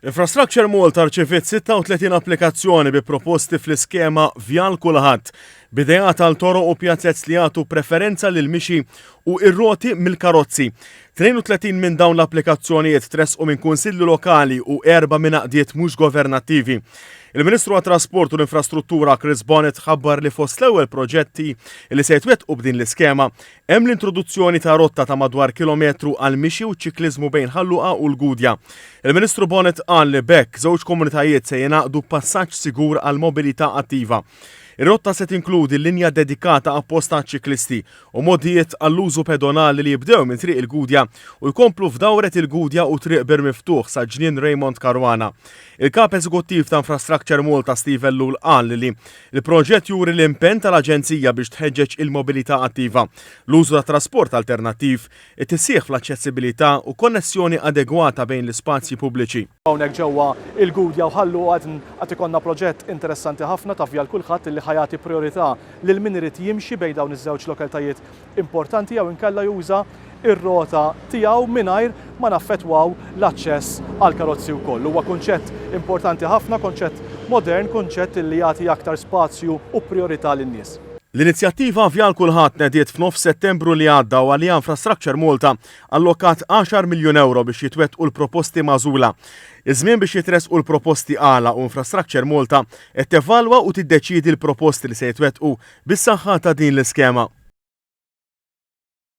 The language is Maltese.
Infrastructure Malta rċeviet 36 applikazzjoni bi proposti fl-iskema Vjal Kulħadd, b'ideat għal toroq u pjazez li jagħtu preferenza lill-mixi u r-roti mill-karozzi. 32 minn dawn l-applikazzjonijiet tressqu minn kunsilli lokali u erba' minn għaqdiet mhux governattivi. Il-Ministru għat-Trasport u l-Infrastruttura Chris Bonett ħabbar li fost l-ewwel proġetti li se jitwettqu b'din l-iskema Hemm l-introduzzjoni ta' rotta ta' madwar kilometru għall-mixi u ċ-ċikliżmu bejn Ħal Luqa u l-Gudja. Il-Ministru Bonett qal li b'hekk żewġ komunitajiet se jingħaqdu b'passaġġ sigur għall-mobilità attiva. Ir-rotta se tinkludi linja dedikata apposta għaċ-ċiklisti u mogħdijiet għall-użu pedonali li jibdew minn Triq il-Gudja u jkomplu f'Dawret il-Gudja u Triq Bir Miftuħ sa Ġnien Raymond Caruana. Il-Kap Eżekuttiv ta' Infrastructure Malta Steve Ellul qal li Il-proġett juri l-impenn tal-Aġenzija biex tħeġġeġ il-mobilità attiva, l-użu ta' trasport alternattiv, it-tisħiħ fl-aċċessibilità u konnessjoni adegwata bejn l-ispazji pubbliċi. Hawnhekk ġewwa il-Gudja u Ħal Luqa qed ikollna proġett interessanti ħafna ta' Vjal Kulħadd illi ħa jagħti prijorità lil min irid jimxi bejn dawn iż-żewġ lokalitajiet importanti jew inkella juża r-rota tiegħu mingħajr ma naffettwaw l-aċċess għall-karozzi wkoll. Huwa kunċett importanti ħafna, kunċett modern, kunċett li jagħti aktar spazju u prijorità lin-nies. L-inizjattiva Vjal Kulħadd tnediet f'nofs Settembru li għadda u għaliha Infrastructure Malta allokat għaxar miljun ewro biex jitwettqu l-proposti magħżula. Iż-żmien biex jitressqu l-proposti għalaq u Infrastructure Malta qed tevalwa u tiddeċiedi l-proposti li se jitwettqu bis-saħħa ta' din l-iskema.